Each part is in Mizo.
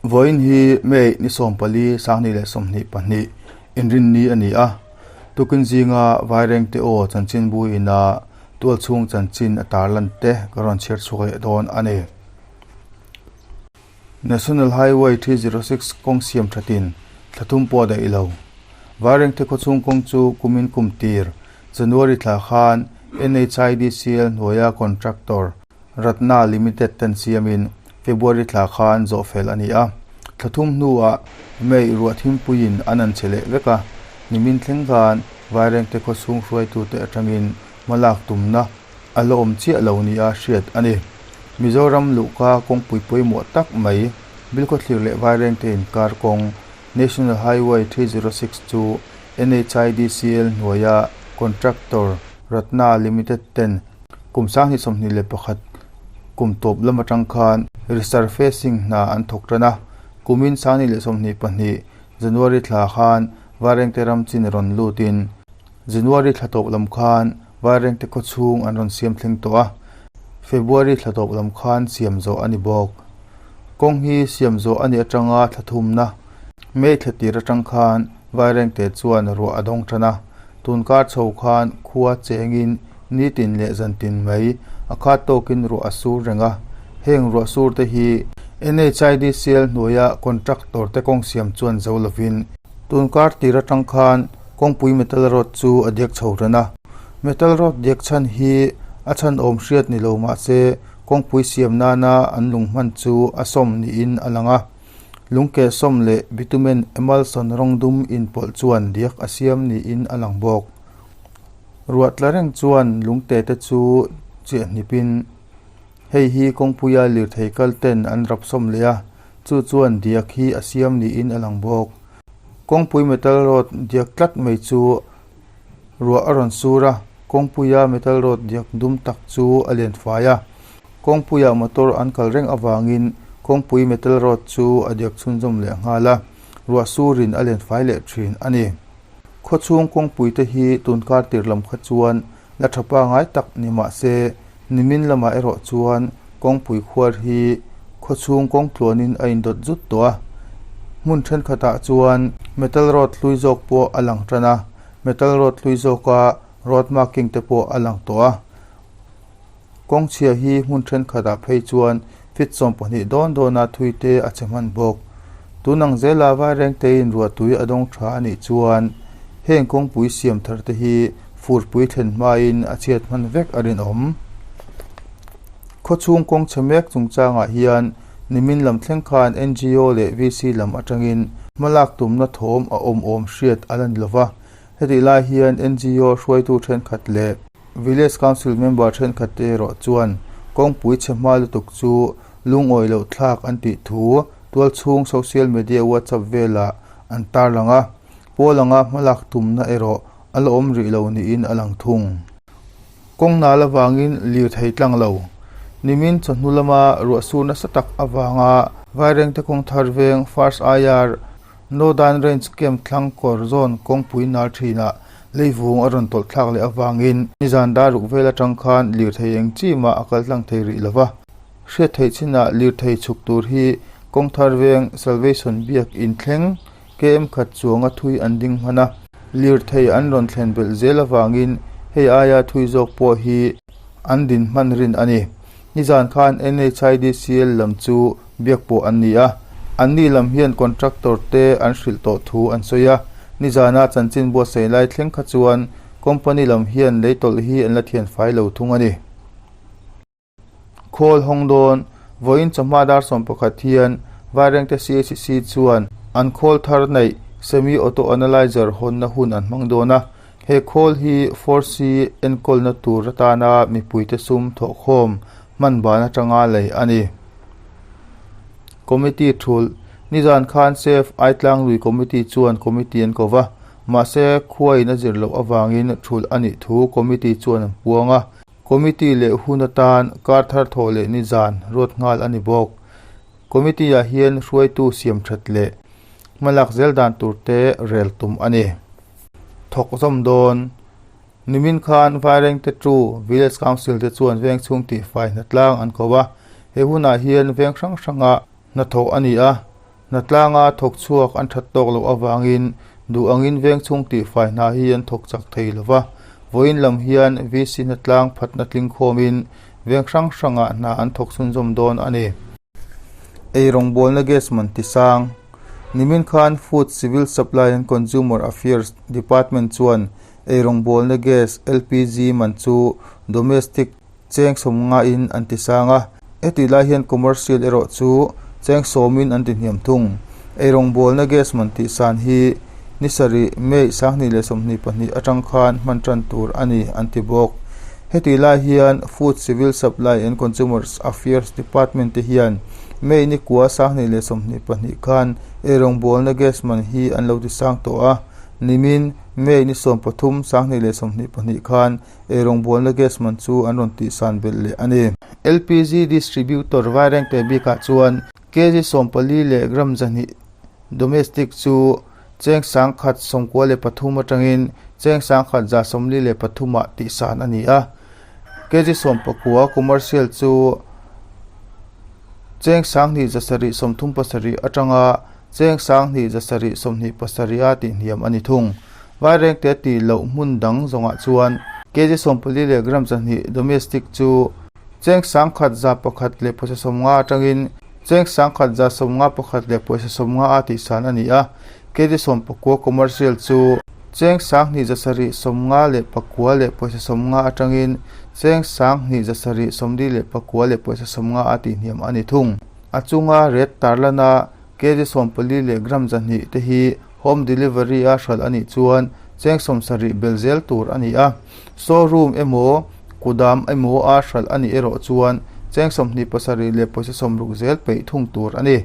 Vawiin hi May ni 14 2022 inrinni a ni a. Tukin zinga Vairengte aw chanchinbu ina tualchhung chanchin a tarlan te ka rawn chhiar chhuak leh dawn a ni. National Highway 306 kawng siam thatin thla thum pawh a daih lo. Vairengte khawchhung kawng chu kumin kum tir January thla khan NHIDCL hnuaia contractor Ratna Limited ten siamin February thla khan zawh fel a ni a. Thla thum hnuah May ruah thimpuiin an an che leh vek a, nimin thleng khan Vairengte khawchhung hruaitute atangin hmalak tumna a la awm chiah lo nia hriat a ni. Mizoram luhka kawngpui pawimawh tak mai Bilkhawthlir leh Vairengte inkar kawng National Highway 306 chu NHIDCL hnuaia contractor Ratna Limited ten kum 2021 kum tawp lam atang khan resurfacing hna an thawk tan a. Kumin 2022 January thla khan Vairengte ram chin rawn lutin January thla tawp lam khan Vairengte khawchhung an rawn siam thleng tawh a, February thla tawp lam khan siam zawh a ni bawk. Kawng hi siam zawh a nih atanga thla thumna May thla tir atang khan Vairengte chuan ruah a dawng tan a, tunkar chho khan khua chengin nitin leh zantin mai a khat tawkin ruah a sur reng a, heng ruah sur te hi NHIDCL hnuaia contractor te kawng siam chuan zo lovin tunkar tir atang khan Kawngpui metal rod chu a diak chho ran a, metal rod diak chhan hi a chhan awm hriat ni lo mahse kawngpui siam nana an lung hman chu a sawm niin a lang a, lung keh sawm leh bitumen emulsion rawng dum inpawlh chuan diak a siam niin a lang bawk. Ruah tla reng chuan lungte te chu chiah hnipin hei hi kawngpuia lirthei kal ten an rap sawm leh a, chu chuan diak hi a siam niin a lang bawk. Kawngpui metal rod diak tlat mai chu ruah a rawn sur a, kawngpuia metal rod diak dum tak chu a len fai a, kawngpuiah motor an kal reng avangin kawngpui metal rod chu a diak chhunzawm leh nghal a, ruah surin a len fai leh thin a ni. Khawchhung kawngpui te hi tunkar tir lam kha chuan la tha pangai tak ni mah se nimin lamah erawh chuan kawngpui khuar hi khawchhung kawng tluanin a indawt zut tawh a. Hmun thenkhatah chuan metal rod hlui zawk pawh a lang tan a, metal rod hlui zawka road marking te pawh a lang tawh a. Kawngchhia hi hmun thenkhatah phei chuan feet 12 dawn dawna thui te a che hman bawk. Tun ang zela Vairengteiin ruahtui a dawng tha a nih chuan heng kawngpui siam thar te hi furpui thlen hmain a chhiat hman vek a rinawm. Khawchhung kawng chhe mek chungchangah hian nimin lam thleng khan NGO leh VC lam atangin hmalak tumna thawm a awm awm hriat a la ni lova. Hetih lai hian NGO hruaitu thenkhat leh Village Council member thenkhat te erawh chuan kawngpui chhe hma lutuk chu lungawi loh thlak an tih thu tualchhung social media WhatsApp velah an tarlang a, pawl anga hmalak tumna erawh a la awm rih lo niin a lang thung. Kawng nal avangin lirthei tlang lo. Nimin chawhnu lama ruahsur nasa tak avanga Vairengte kawngthar veng First IR Northern Range Camp thlang kawr zawn kawngpui nal thinah leivung a rawn tawlh thlak leh avangin nizan dar ruk vel atang khan lirthei eng chi mah a kal tlang thei rih lova. Hriat theih chinah lirthei chhuk tur hi kawngthar veng Salvation biak inthleng KM khat chuanga thui an ding hman a, lirthei an rawn thlen belh zel avangin hei aia thui zawk pawh hi an din hman rin a ni. Nizan khan NHIDCL lam chu biak pawh an ni a, anni lam hian contractor te an hrilh tawh thu an sawi a, nizana chanchin buatsaih lai thleng kha chuan company lam hian lei tawlh hi an la thian fai lo thung a ni. Khawl hawng dawn, vawiin chawhma dar 11 hian Vairengte CHC chuan an khawl thar neih Semi Auto Analyzer hawnna hun an hmang dawn a, he khawl hi 4C enkawlna tur atana mipuite sum thawhkhawm hman ban atanga lei a ni. Committee thulh, Nizan khan Save Aitlanglui Committee chuan committee an ko va, mahse khuain a zir loh avangin thulh a nih thu committee chuan an puang a. Committee leh hun atan kar thar thawh leh nizan ruat nghal a ni bawk. Committee ah hian hruaitu siam that leh hmalak zel dan tur te rel tum a ni. Thawk zawm dawn. Nimin khan Vairengte Tu Village Council te chuan veng chhung tihfai hnatlang an ko a, he hunah hian veng hrang hranga hnathawh a ni a. Hnatlanga thawk chhuak an that tawk loh avangin duh angin veng chhung tihfai hna hi an thawk chak thei lo va. Vawiin lam hian VC hnatlang phatna tling khawmin veng hrang hrangah hna an thawk chhunzawm dawn a ni. Eirawngbawlna gas man ti sang. Nimin khan Food, Civil Supply and Consumer Affairs Department chuan eirawngbawlna gas, LPG, man chu domestic cheng sawmnga in an ti sang a, hetih lai hian commercial erawh chu cheng sawmin an ti hniam thung. Eirawngbawlna gas man tih san hi ni sarih May 2022 atang khan hman tan tur a ni an ti bawk. Hetih lai hian Food, Civil Supply and Consumers Affairs Department te hian May ni kua 2022 khan eirawngbawlna gas man hi an lo ti sang tawh a, nimin May ni 13 2022 khan Eirawngbawlna gas man chu an rawn tihsan belh leh a ni. LPG distributor Vairengte bikah chuan kg 14 leh gram 200 domestic chu cheng 1093 atangin cheng 1143 ah tihsan a ni a. Kg 19 commercial chu cheng 2737 atanga Cheng 2727 a tihhniam a ni thung. Vairengte tih loh hmun dang zawngah chuan kg 14 leh gram 2 domestic chu cheng 1150 atangin cheng 1151.50 a tihsan a ni a, kg 19 commercial chu cheng 2754.50 atangin cheng 2749.50 a tihhniam a ni thung. A chunga ret tarlana kg 14 leh gram 200 te hi home delivery a hralh a nih chuan cheng 70 bel zel tur a ni a. Showroom emaw kudam emaw a hralh a nih erawh chuan cheng 27 leh pawisa 60 zel peih thung tur a ni.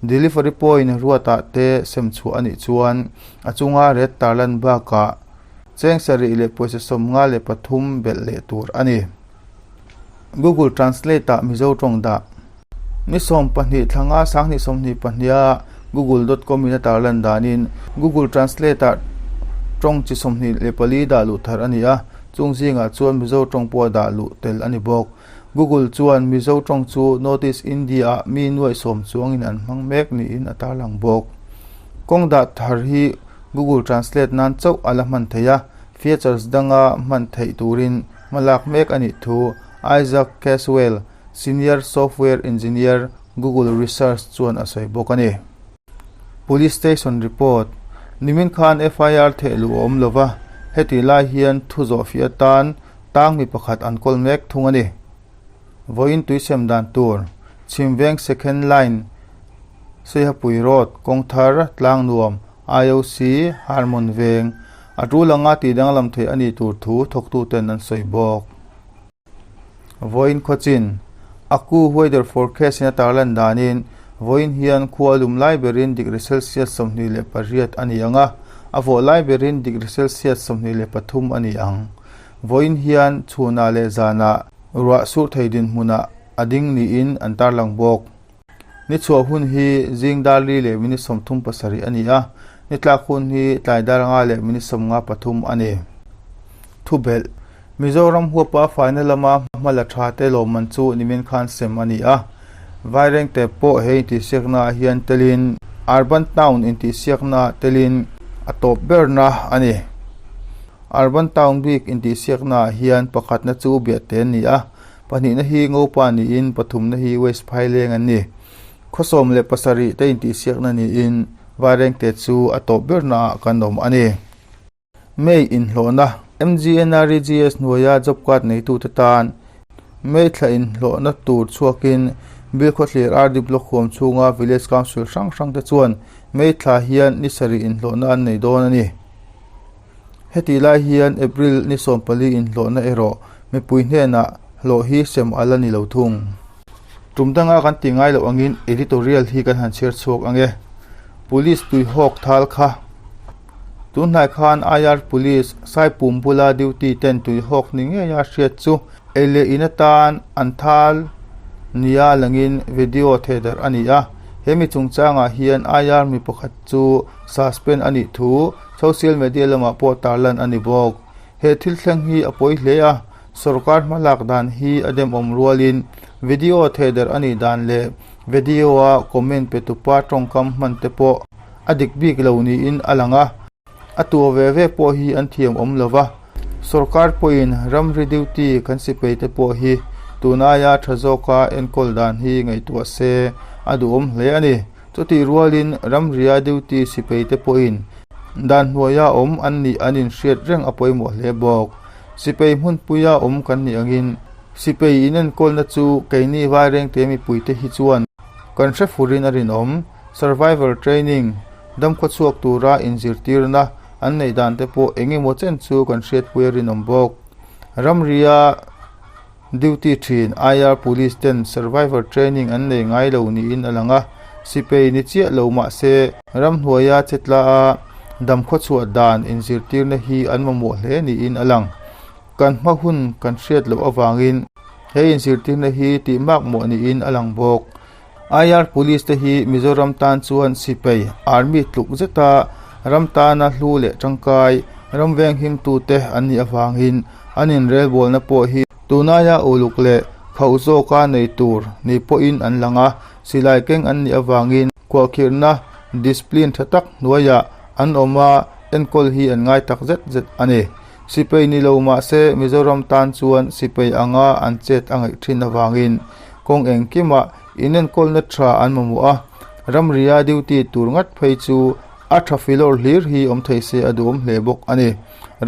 Delivery point ruatah te sem chhuah a nih chuan a chunga ret tarlan bakah cheng 7 leh pawisa 53 belh leh tur a ni. Google Translate ah Mizo tawng dah. Ni 12 thlanga 2022 a Google dot com in a tarlan danin Google Translate ah tawng chi 24 dah luh thar a ni a, chung zingah chuan Mizo tawng pawh a dah luh tel a ni bawk. Google chuan Mizo tawng chu North East India ah mi nuaih sawm chuangin an hmang mek niin a tarlang bawk. Kawng dah thar hi Google Translate nan chauh a la hman thei a, features danga hman theih turin hma lak mek a nih thu Isaac Caswell, Senior Software Engineer, Google Research chuan a sawi bawk a ni. Police Station Report, Nimin khan FIR theh luh a awm lova, hetih lai hian thu zawhfiah atan tang mi pakhat an kawl mek thung a ni. Vawiin tuisem dan tur, Chhimveng Second Line, Seihapui Road, Kawngthar, Tlangnuam, IOC, Harmon Veng, a tul anga tihdanglam theih a nih tur thu thawktuten an sawi bawk. Vawiin khawchin, Aku weather forecast in a tarlan danin vawiin hian khua lum lai berin degree Celsius 28 a ni ang a, a vawh lai berin degree Celsius 23 a ni ang. Vawiin hian chhunah leh zanah ruah sur thei dinhmunah a ding niin an tarlang bawk. Ni chhuah hun hi zing dar li leh minute 37 a ni a, ni tlak hun hi tlai dar nga leh minute 53 a ni. Thubelh, Mizoram huapa faina lama hma la tha te lawmman chu nimin khan sem a ni a. Vairengte pawh he intihsiaknaah hian telin Urban Town intihsiaknaah telin a tawp berna a ni. Urban Town bik intihsiaknaah hian pakhatna chu Biahte an ni a. Pahnihna hi Ngopa niin pathumna hi West Phaileng an ni. Khaw 17 te intihsiakna niin Vairengte chu a tawp bernaah kan awm a ni. May inhlawhna, MGNREGS hnuaia job card neitute tan May thla inhlawhna tur chhuakin Bilkhawthlir RD Block huam chhunga Village Council hrang hrangte chuan May thla hian ni sarih inhlawhna an nei dawn a ni. Hetih lai hian April ni 14 inhlawhna erawh mipui hnenah hlawh hi sem a la ni lo thung. Tum danga kan tih ngai loh angin editorial hi kan han chhiar chhuak ang e. Police tuihawk thal kha. Tunhnai khan IR Police Saipum bula duty ten tuihawk ni ngeia hriat chu ei leh in atan an thal nia langin video thehdarh a ni a. He mi chungchangah hian IR mi pakhat chu suspend a nih thu Social media lamah pawh tarlan a ni bawk. He thil thleng hi a pawi hle a, sorkar hmalak dan hi a demawm rualin video thehdarh a nih dan leh Video-a comment pe tupa tawngkam hman te pawh a dik bik lo niin a lang a. A tua ve ve pawh hi an thiam awm lo va, sorkar pawhin ramri duty kan sipai te pawh hi tun aia tha zawka enkawl dan hi ngaihtuah se a duhawm hle a ni. Chutih rualin ramria duty sipai te pawhin dan hnuaia awm an nih an inhriat reng a pawimawh hle bawk. Sipai hmunpuia awm kan nih angin sipai inenkawlna chu keini vairengte mipuite hi chuan kan hre furin a rinawm. Survivor training. Damkhawchhuak tura inzirtirna an neih dan te pawh eng emaw chen chu kan hriatpui a rinawm bawk. Ramria duty thin IR Police ten survivor training an nei ngai lo niin a lang a, sipei ni chiah lo mah se ramhnuaia chetla a damkhawchhuah dan inzirtirna hi an mamawh hle niin a lang. Kan hma hun kan hriat loh avangin he inzirtirna hi tih makmawh niin a lang bawk. IR Police te hi Mizoram tan chuan sipai, Army, tluk zeta ram tana hlu leh tangkai, ram venghimtute an nih avangin an inrelbawlna pawh hi tunaia uluk leh khauh zawka nei tur ni pawhin an lang a, silai keng an nih avangin khuahkhirhna, discipline, tha tak hnuaiah an awm a, enkawl hi an ngai tak zet zet a ni. Sipai ni lo mah se Mizoram tan chuan sipai anga an chet a ngaih thin avangin kawng engkimah inenkawlna tha an mamawh a, ramria duty tur ngat phei chu a tha filawr hlir hi awm thei se a duhawm hle bawk a ni.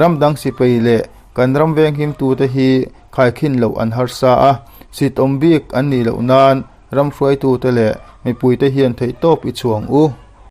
Ram dang sipai leh kan ram venghimtute hi khaikhin loh an harsa a, sit awm bik an nih loh nan ram hruaitute leh mipuite hian theihtawp i chhuang u.